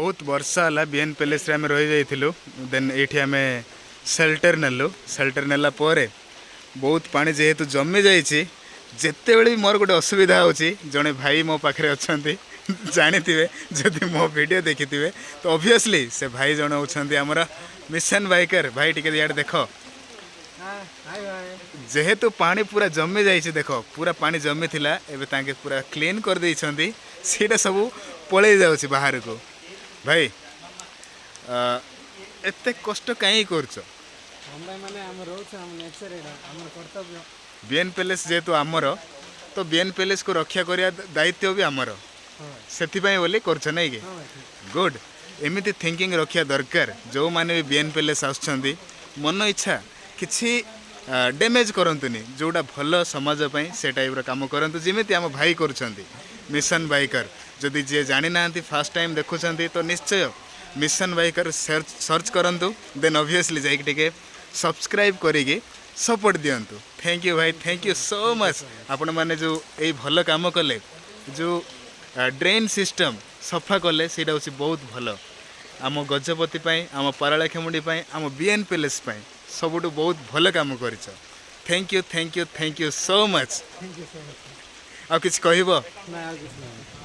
ବହୁତ ବର୍ଷା ହେଲା, ବିଏନ୍ ପ୍ୟାଲେସ୍ରେ ଆମେ ରହିଯାଇଥିଲୁ। ଦେନ୍ ଏଇଠି ଆମେ ସେଲ୍ଟର ନେଲୁ। ସେଲ୍ଟର ନେଲା ପରେ ବହୁତ ପାଣି ଯେହେତୁ ଜମି ଯାଇଛି, ଯେତେବେଳେ ବି ମୋର ଗୋଟେ ଅସୁବିଧା ହେଉଛି, ଜଣେ ଭାଇ ମୋ ପାଖରେ ଅଛନ୍ତି। ଜାଣିଥିବେ ଯଦି ମୋ ଭିଡ଼ିଓ ଦେଖିଥିବେ ତ ଅବଭିୟସଲି ସେ ଭାଇ ଜଣେ ହେଉଛନ୍ତି ଆମର ମିଶନ ବାଇକର ଭାଇ। ଟିକେ ଇଆଡ଼େ ଦେଖ। ଯେହେତୁ ପାଣି ପୁରା ଜମି ଯାଇଛି, ଦେଖ, ପୁରା ପାଣି ଜମିଥିଲା, ଏବେ ତାଙ୍କେ ପୁରା କ୍ଲିନ୍ କରିଦେଇଛନ୍ତି। ସେଇଟା ସବୁ ପଳେଇ ଯାଉଛି ବାହାରକୁ। ଭାଇ, ଏତେ କଷ୍ଟ କାହିଁକି କରୁଛ? ମାନେ ଆମେ ରହୁଛୁ, ଆମ ନେଚର, ଏଇଟା ଆମର କର୍ତ୍ତବ୍ୟ। ବିଏନ୍ ପ୍ୟାଲେସ୍ ଯେହେତୁ ଆମର, ତ ବିଏନ୍ ପ୍ୟାଲେସ୍କୁ ରକ୍ଷା କରିବା ଦାୟିତ୍ୱ ବି ଆମର। ସେଥିପାଇଁ ବୋଲି କରୁଛ, ନାଇଁ କି? ହଁ ଭାଇ, ଠିକ୍। ଗୁଡ୍। ଏମିତି ଥିଙ୍କିଂ ରଖିବା ଦରକାର। ଯେଉଁମାନେ ବି ବିଏନ୍ ପ୍ୟାଲେସ୍ ଆସୁଛନ୍ତି, ମନ ଇଚ୍ଛା କିଛି ଡ୍ୟାମେଜ୍ କରନ୍ତୁନି। ଯେଉଁଟା ଭଲ ସମାଜ ପାଇଁ, ସେ ଟାଇପ୍ର କାମ କରନ୍ତୁ, ଯେମିତି ଆମ ଭାଇ କରୁଛନ୍ତି, ମିଶନ ବାଇକର। ଯଦି ଯିଏ ଜାଣିନାହାନ୍ତି, ଫାର୍ଷ୍ଟ ଟାଇମ୍ ଦେଖୁଛନ୍ତି, ତ ନିଶ୍ଚୟ ମିଶନ ବାଇକର ସର୍ଚ୍ଚ କରନ୍ତୁ। ଦେନ୍ ଅବଭିୟସଲି ଯାଇକି ଟିକେ ସବସ୍କ୍ରାଇବ୍ କରିକି ସପୋର୍ଟ ଦିଅନ୍ତୁ। Thank you ଭାଇ, thank you so much. ଆପଣମାନେ ଯେଉଁ ଏଇ ଭଲ କାମ କଲେ, ଯେଉଁ ଡ୍ରେନ୍ ସିଷ୍ଟମ୍ ସଫା କଲେ, ସେଇଟା ହେଉଛି ବହୁତ ଭଲ ଆମ ଗଜପତି ପାଇଁ, ଆମ ପାରଳାଖେମୁଣ୍ଡି ପାଇଁ, ଆମ ବିଏନ୍ ପ୍ୟାଲେସ୍ ପାଇଁ। ସବୁଠୁ ବହୁତ ଭଲ କାମ କରିଛ। Thank you, thank you, thank you so much. Thank you so much. ଆଉ କିଛି କହିବ? ନା, ଆଉ କିଛି ନାହିଁ।